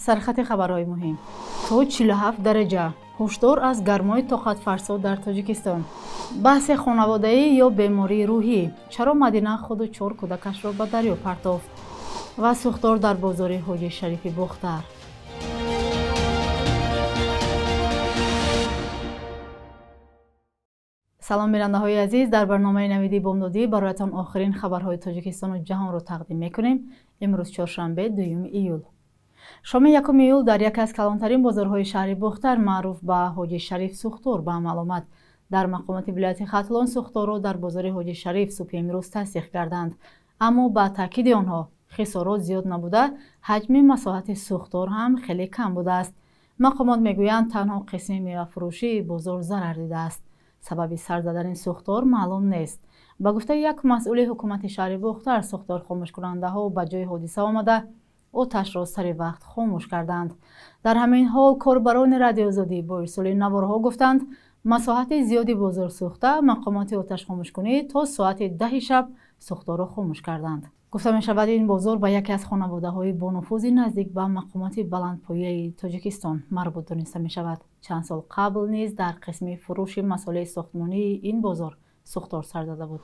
Сархати хабарҳои муҳим. То 47 дараҷа. Ҳушдор аз гармои тоқатфарсо дар Тоҷикистон. Баҳси хонаводаӣ ё бемории рӯҳӣ. Чаро Мадина худу 4 кӯдакашро ба дарё партофт? Ва сӯхтор дар бозори Ҳоҷи Шарифи Бохтар. Салом бинандаҳои азиз, дар барномаи навиди бомдодӣ бароятон охирин хабарҳои Тоҷикистону ҷаҳонро тақдим мекунем. Имрӯз чоршанбе, 2 июл. Шоми 1 июл дар яке аз калонтарин бозорҳои шаҳри Бохтар маъруф ба Ҳоҷи Шариф сӯхтор ба амал омад. Дар мақомоти вилояти Хатлон сӯхторро дар бозори Ҳоҷи Шариф субҳи имрӯз тасдиқ карданд. Аммо ба таъкиди онҳо хисорот зиёд набуда, ҳаҷми масоҳати сӯхтор ҳам хеле кам будааст. Мақомот мегӯянд, танҳо қисми мевафурӯшии бозор зарар дидааст. Сабаби сар задани сӯхтор маълум нест. Ба гуфтаи як масъули ҳукумати шаҳри Бохтар, сӯхтор хомӯшкунандаҳо ба ҷои ҳодиса омада оташро сари вақт хомӯш карданд. Дар ҳамин ҳол корбарони Радиоозодӣ бо ирсоли наворҳо гуфтанд, масоҳати зиёди бозор сӯхта, мақомоти оташхомӯшкунӣ то соати 10 шаб сӯхторро хомӯш карданд. Гуфта мешавад, ин бозор ба яке аз хонаводаҳои бонуфузи наздик ба мақомоти баландпояи Тоҷикистон марбут дониста мешавад. Чанд сол қабл низ дар қисми фурӯши масолеҳи сохтмонии ин бозор сӯхтор сар зада буд.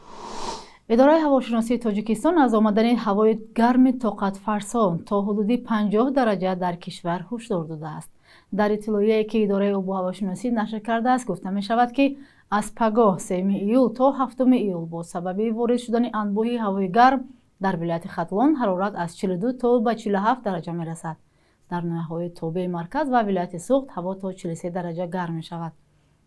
Идораи ҳавошиносии Тоҷикистон аз омадани ҳавои гарми тоқатфарсо то ҳудуди 50 дараҷа дар кишвар ҳушдор додааст. Дар иттилоие, ки идораи обу ҳавошиносӣ нашр кардааст, гуфта мешавад, ки аз пагоҳ 3 июл то 7 июл бо сабаби ворид шудани анбӯҳи ҳавои гарм дар вилояти Хатлон ҳарорат аз 42 то ба 47 дараҷа мерасад. Дар ноҳияҳои тобеи марказ ва вилояти Суғд ҳаво то 43 дараҷа гарм мешавад.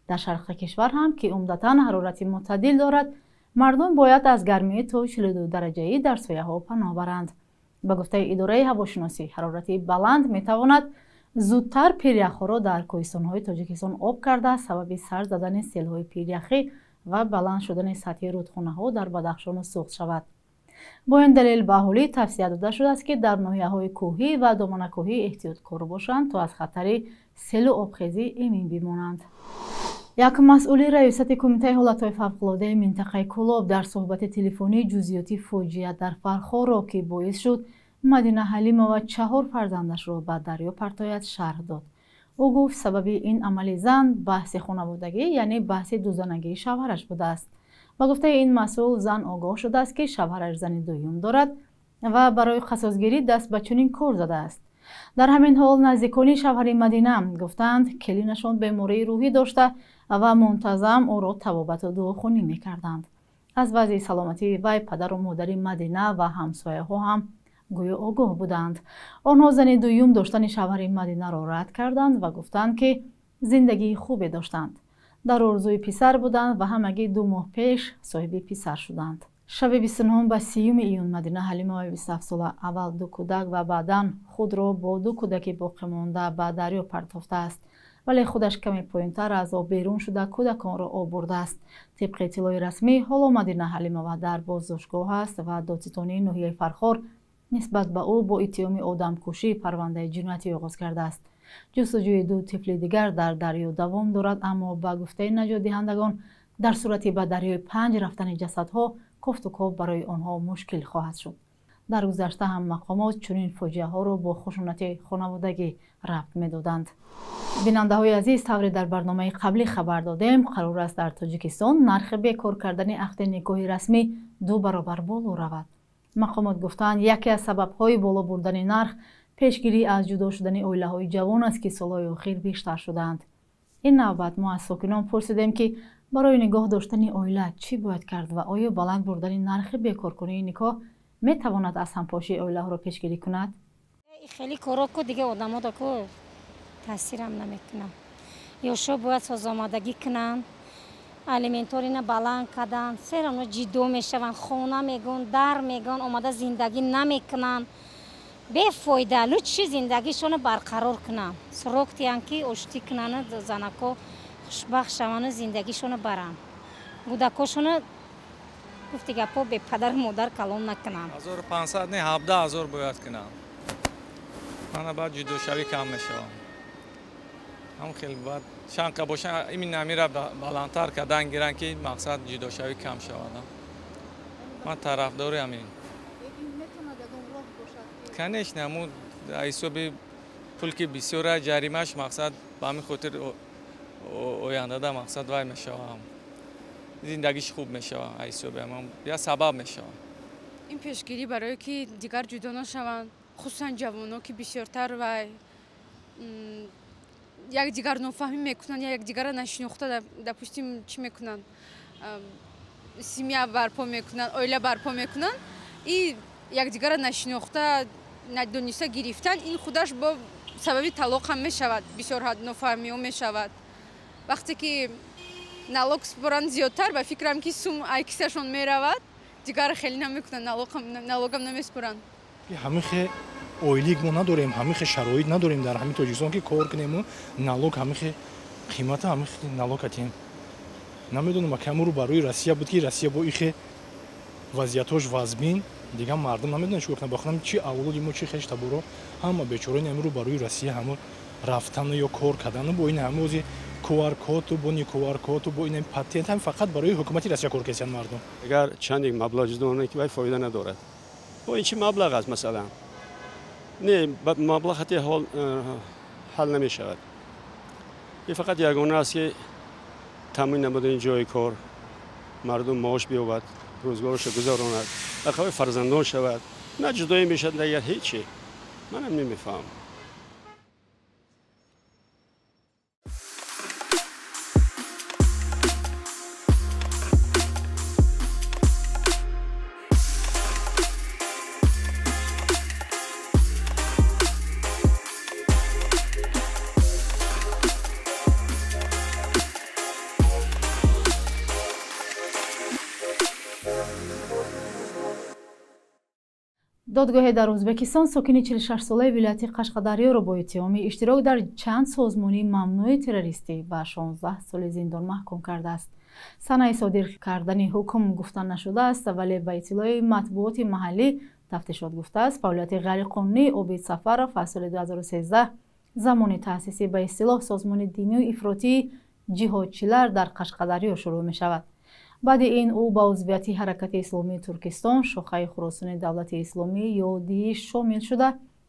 Дар шарқи кишвар ҳам, ки умдатан ҳарорати мӯътадил дорад, мардум бояд аз гармии то 42 дараҷаӣ дар сояҳо паноҳ баранд. Ба гуфтаи идораи ҳавошиносӣ, ҳарорати баланд метавонад зудтар пиряхҳоро дар кӯҳистонҳои Тоҷикистон об карда, сабаби сар задани селҳои пиряхӣ ва баланд шудани сатҳи рудхонаҳо дар Бадахшону Суғд шавад. Бо ин далел ба аҳолӣ тавсия дода шудааст, ки дар ноҳияҳои кӯҳӣ ва доманакӯҳӣ эҳтиёткор бошанд, то аз хатари селу обхезӣ эмин бимонанд. Як масъули раёсати кумитаи ҳолатҳои фавқулодаи минтақаи Кӯлоб дар суҳбати телефонӣ ҷузъиёти фоҷиа дар Фархорро, ки боис шуд Мадина Ҳалимова 4 фарзандашро ба дарё партояд, шарҳ дод. Ӯ гуфт, сабаби ин амали зан баҳси хонаводагӣ, яъне баҳси дузанагии шавҳараш будааст. Ба гуфтаи ин масъул, зан огоҳ шудааст, ки шавҳараш зани дуюм дорад ва барои қасосгирӣ даст ба чунин кор задааст. Дар ҳамин ҳол наздикони шавҳари Мадина гуфтанд, келинашон бемории рӯҳӣ дошта ва мунтазам ӯро табобату дуохонӣ мекарданд. Аз вазъи саломатии вай падару модари Мадина ва ҳамсояҳо ҳам гӯё огоҳ буданд. Онҳо зани дуюм доштани шавҳари Мадинаро рад карданд ва гуфтанд, ки зиндагии хубе доштанд. Дар орзуи писар буданд ва ҳамагӣ 2 моҳ пеш соҳиби писар шуданд. Шаби 29 ба 30 июн Мадина Ҳалимова 27 сола аввал 2 кӯдак ва баъдан худро бо 2 кӯдаки боқимонда ба дарё партофтааст. Вале худаш каме поёнтар аз об берун шуда кӯдаконро об бурдааст. Тибқи иттилои расмӣ, ҳоло Мадина Ҳалимова дар боздоштгоҳ аст ва додситонии ноҳияи Фархор нисбат ба ӯ бо иттиҳоми одамкушӣ парвандаи ҷиноятӣ оғоз кардааст. Ҷустуҷӯи 2 тифли дигар дар дарё давом дорад, аммо ба гуфтаи наҷотдиҳандагон, дар сурати ба дарёи 5 рафтани ҷасадҳо кофтуков барои онҳо мушкил хоҳад шуд. Дар гузашта ҳам мақомот чунин фоҷиаҳоро бо хушунати хонаводагӣ рабт медоданд. Бинандаҳои азиз, тавре дар барномаи қаблӣ хабар додем, қарор аст дар Тоҷикистон нархи бекор кардани ақди никоҳи расмӣ 2 баробар боло равад. Мақомот гуфтанд, яке аз сабабҳои боло бурдани нарх пешгирӣ аз ҷудо шудани оилаҳои ҷавон аст, ки солҳои охир бештар шудаанд. Ин навбат мо аз сокинон пурсидем, ки барои нигоҳ доштани оила чӣ бояд кард ва оё баланд бурдани нархи бекоркунии никоҳ метавонад аз ҳампошии оилаҳоро пешгирӣ кунад? Хеле коро ку дига одамода ку таъсирам намекунад. Ёшо бояд созомадагӣ кунанд, алиментҳоро баланд карданд, серано ҷиддо мешаванд, хона мегӯн, дар мегӯн, омада зиндагӣ намекунанд. Бефоида, лучши зиндагишонро барқарор кунанд. Срок тиянд, ки оштӣ кунанд, занако хушбахт шаванд, зиндагишонро баранд. Кӯдакошонро гуфти гапҳо бепадару модар калон накунанд. 1500 не, 17000 бояд кунанд. Мана баъд ҷудошавӣ кам мешавам. Ҳам хеле баъд чанд қа бошанд, имин амира баландтар кардан гиранд, ки мақсад ҷудошавӣ кам шавад. Ман тарафдори ҳамин. Конечно, ҳамун ҳисоби Пул ки бисёра ҷаримаш мақсад ба ҳамин хотир ояндада мақсад вай мешавам. Зиндагиш хуб мешава, аз ҳисоби ҳамон я сабаб мешава. Ин пешгирӣ барое ки дигар ҷудо нашаванд, хусусан ҷавонҳо ки бисёртар вай якдигар нофаҳмӣ мекунанд, я якдигарро нашинохта, допустим, чӣ мекунанд, семья барпо мекунанд, оила барпо мекунанд и якдигарро нашинохта, надониста гирифтан, ин худаш бо сабаби талоқ ҳам мешавад, бисёр нофаҳмиҳо мешавад. Вақте ки налог споранд зиёдтар, ба фикрам ки сум айкисашон меравад, дигар хеле намекунанд, налогам намеспоранд. Ҳамихе ойлик мо надорем, ҳамихе шароит надорем дар ҳамин Тоҷикистон ки кор кунему налог ҳамихе қимата ҳамихе налог атем. Намедонам акамуру барои Россия буд ки Россия бо ихе вазъиятҳош вазмин, дигар мардум намедонанд чӣ кунанд. Ба худам чи авлоди мо, чи хеш таборо ҳама бечорони ҳамиру барои Россия ҳамун рафтану ё кор кардану бо ин ҳама ози QR-коду бо ни QR-коду бо ин патент ҳам фақат барои ҳукумати Россия кор кесиянд мардум. Агар чанде маблағ ҷудо кунанд ки вай фоида надорад. Бо ин чи маблағ аст масалан? Не, маблағ ҳатто ҳал намешавад. Ин фақат ягона аст ки таъмин намудани ҷои кор, мардум маош биёбад, рӯзгорашро гузаронад, ақави фарзандон шавад. На ҷудоӣ мешавад, на дигар ҳечи. Манам намефаҳмам. Додгоҳе дар Ӯзбекистон сокини 46-солаи вилояти Қашқадарёро бо иттиҳоми иштирок дар чанд созмони мамнӯи террористӣ ба 16 соли зиндон маҳкум кардааст. Санаи содир кардани ҳукм гуфта нашудааст, вале ба иттилои матбуоти маҳаллӣ тафтишот гуфтааст, фаъолияти ғайриқонунии Обид Сафаров аз соли 2013 замони таъсиси ба истилоҳ созмони динию ифротии ҷиҳодчилар дар Қашқадарё шурӯъ мешавад. Баъди ин ӯ ба узвияти ҳаракати исломии Туркистон, шохаи Хуросони давлати исломӣ ё ДИИШ шомил шуда,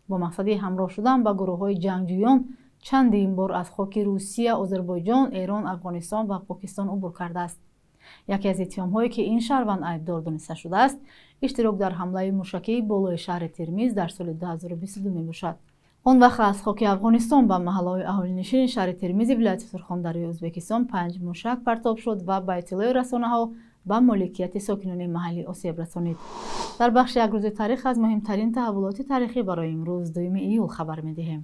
бо мақсади ҳамроҳ шудан ба гурӯҳҳои ҷангҷӯён чандин бор аз хоки Русия, Озарбойҷон, Эрон, Афғонистон ва Покистон убур кардааст. Яке аз иттиҳомҳое ки ин шаҳрванд айбдор дониста шудааст, иштирок дар ҳамлаи мушакии болои шаҳри Термиз дар соли 2022 мебошад. Он вақт аз хоки Афғонистон ба маҳаллаҳои аҳолинишини шаҳри Термизи вилояти Сурхондарёи Ӯзбекистон 5 мушак партоб шуд ва ба иттилои расонаҳо ба моликияти сокинони маҳаллӣ осеб расонид. Дар бахши як рӯзи таърих аз муҳимтарин таҳаввулоти таърихӣ барои имрӯз 2 июл хабар медиҳем.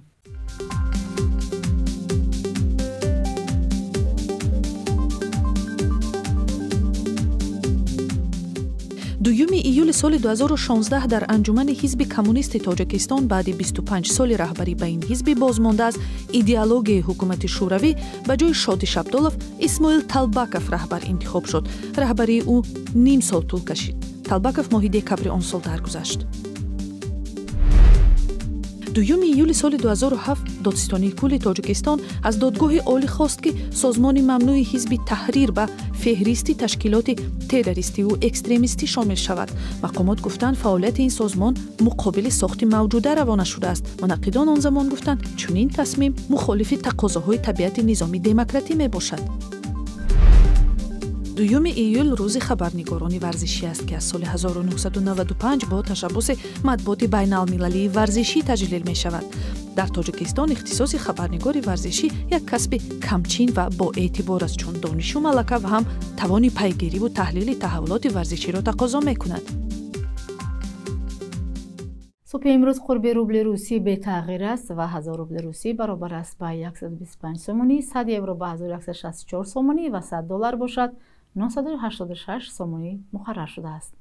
Дуюми июли соли 2016 дар анҷумани ҳизби коммунисти Тоҷикистон баъди 25 соли раҳбарӣ ба ин ҳизби бозмонда аз идеологияи ҳукумати Шӯравӣ ба ҷои Шоди Шабдолов Исмоил Талбаков раҳбар интихоб шуд. Раҳбарии ӯ ним сол тӯл кашид. Талбаков моҳи декабри он сол даргузашт. Дуюми июли соли 2007 додситонии кулли Тоҷикистон аз додгоҳи олӣ хост, ки созмони мамнӯи ҳизби Таҳрир ба феҳристи ташкилоти террористиву экстремистӣ шомил шавад. Мақомот гуфтанд, фаъолияти ин созмон муқобили сохти мавҷуда равона шудааст. Мунаққидон он замон гуфтанд, чунин тасмим мухолифи тақозоҳои табиати низоми демократӣ мебошад. Дуюми июл рӯзи хабарнигорони варзишӣ аст, ки аз соли 1995 бо ташаббуси матбуоти байналмилалии варзишӣ таҷлил мешавад. Дар Тоҷикистон ихтисоси хабарнигори варзишӣ як касби камчин ва боэътибор аст, чун донишу малака ва ҳам тавони пайгириву таҳлили таҳаввулоти варзиширо тақозо мекунад. Субҳи имрӯз қурби рубли русӣ бетағйир аст ва 1000 рубли русӣ баробар аст ба 125 сомонӣ, 100 евро ба 1164 сомонӣ ва 100 доллар бошад 986 сомонӣ муқаррар шудааст.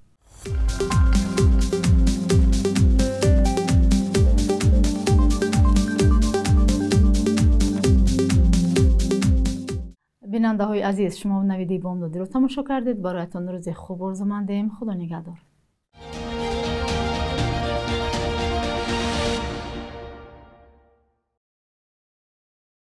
Бинандаҳои азиз, шумо навиди бомдодиро тамошо кардед. Бароятон рӯзи хуб орзумандем. Худо нигаҳдор.